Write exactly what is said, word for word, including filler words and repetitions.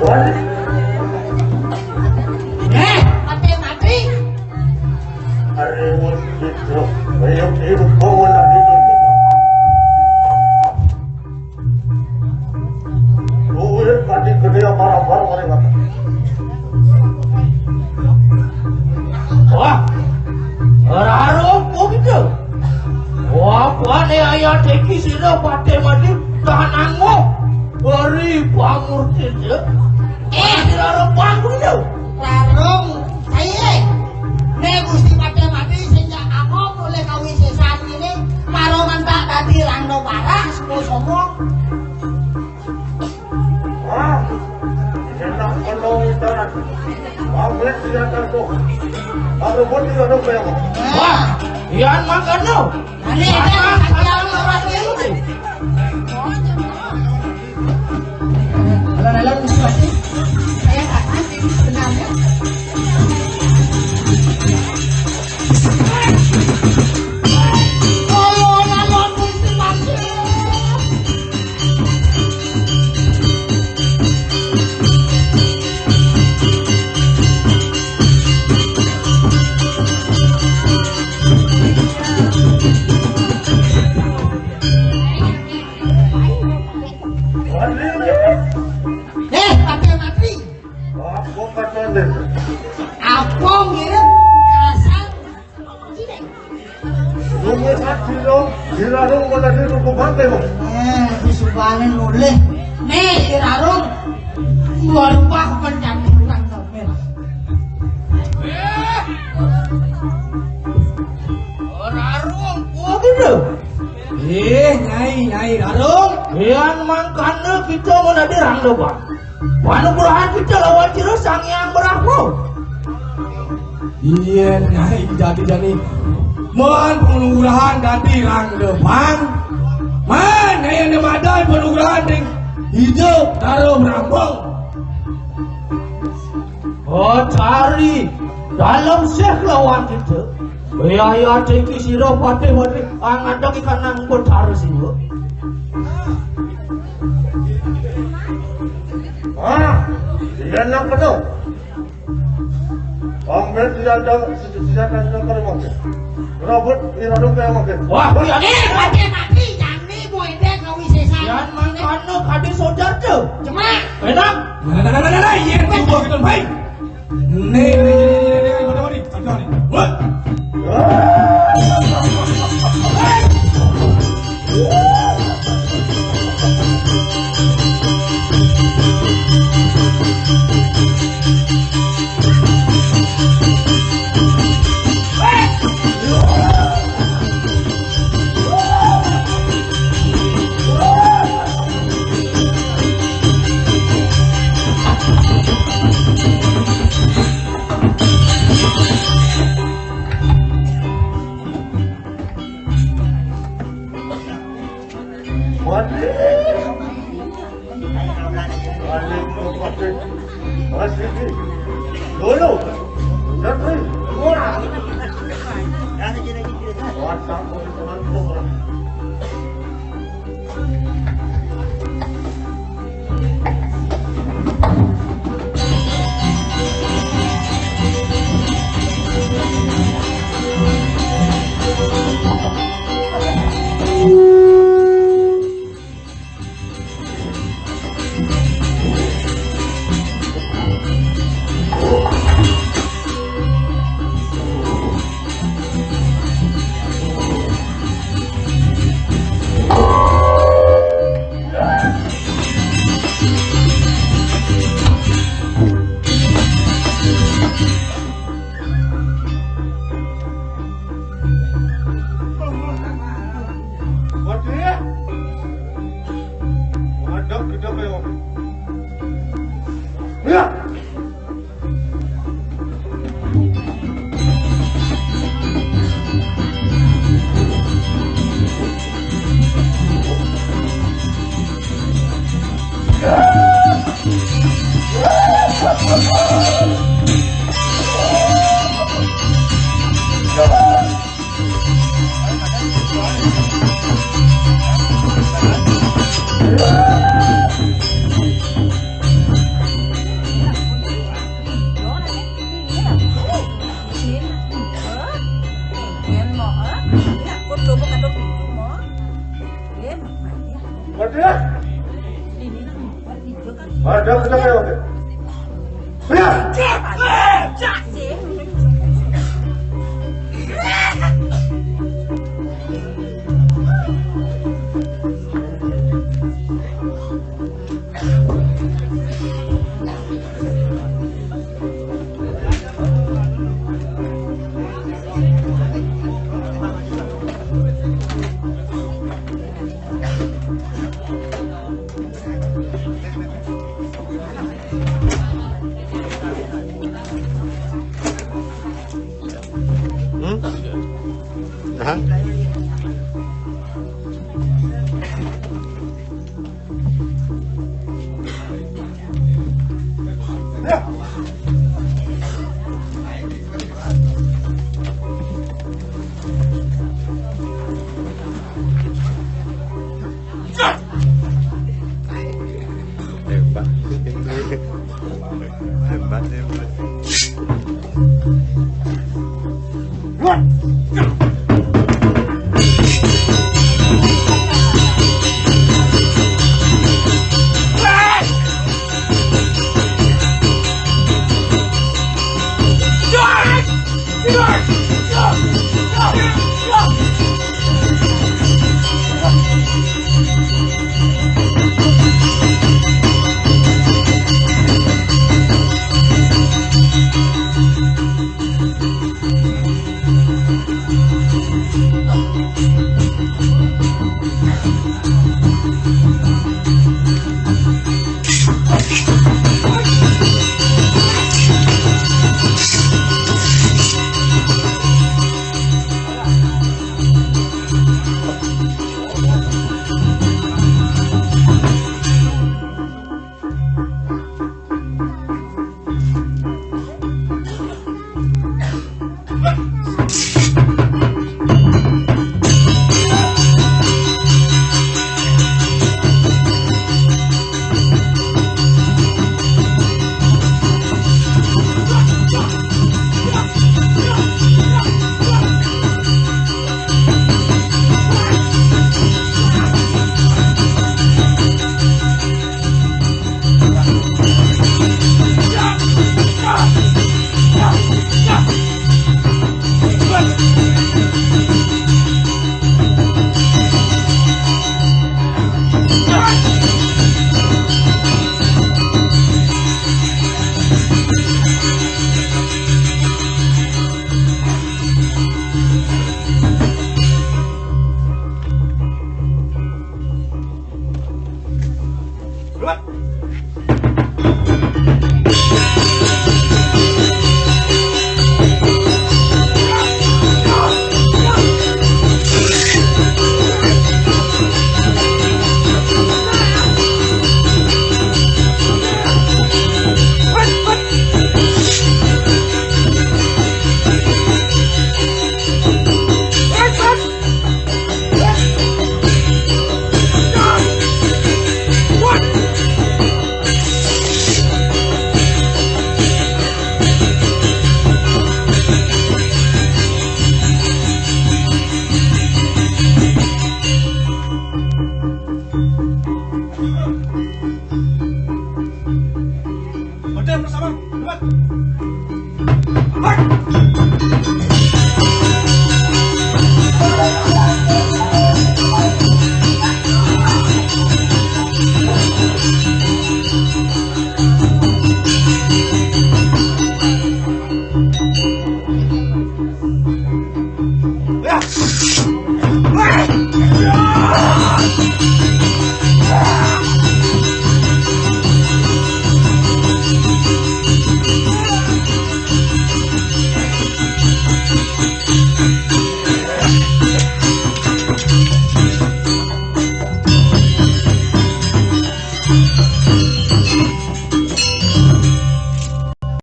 Eh, Patih Mati. Ayo, hidup, hidup, bawa lagi. Duit tadi gedé apa, apa, apa, apa. Wah, raro apa gitu? Wah, apa nih ayah teki sira Patih Mati tahan anggo. Beri pamurti ya. Eh, raro bangku gitu. Rarung, ayo. Nek Gusti Patih Mati sing jak anggo oleh kawisésan ngene, maro mentak dadi rando parah, somo-somo. Wah, enak penuh witan. Pamit tidak tertuh. Baru pun tidak ada yang. Wah, Ian makan no. Ada, ada, ada, ada, ada. Halo, halo, Gusti Patih. Saya Pak Mas, ini sebenarnya. Halo, halo, Gusti Patih. Eh, Patih Mati. Apa katanya? Apa mirip kasar? Nunggu satu dong, dirarung malah di rumah bangke, Bang. Eh, disubane nulih. Nih, dirarung. Luar rumah kencang kurang kamera. Rarung, oh gitu. Eh, Nyai, Nyai Rarung. Yang mangkane kita mau tadi rando, Bang. Panugrahan kita lawan Jero Sang Hyang Brahma. Iya, Nyai, jadi jani. Mon panugrahan dadi rang depan. Man, Nyai ane madai panugrahan ding. Hidup taruh rambung. Oh, cari dalam seh lawan kita. Biaya tinggi sira Patih Mati angadeg ikan nang betara siwa. Ah, dia nak penuh. Ambil dia ada, dia ada, dia ada, dia ada. Robot, dia ada, dia ada. Wah, iya. Eh, Patih Mati, jani boy deh kawisésan. Yan mangkana kadé sojar tuh. Cemak. Enak. Nah, nah, nah, nah, nah, nah, iya, tuh, gua gitu, baik. Nih, nih, nih, nih, nih, nih, nih, nih, nih, nih, nih. Wah. Waduh ya. Waduh, gede kayak. Ya. Merdeka! Merdeka kita kayak oke. Benar! Hmm? Aha. Hebat. Hebat, hebat.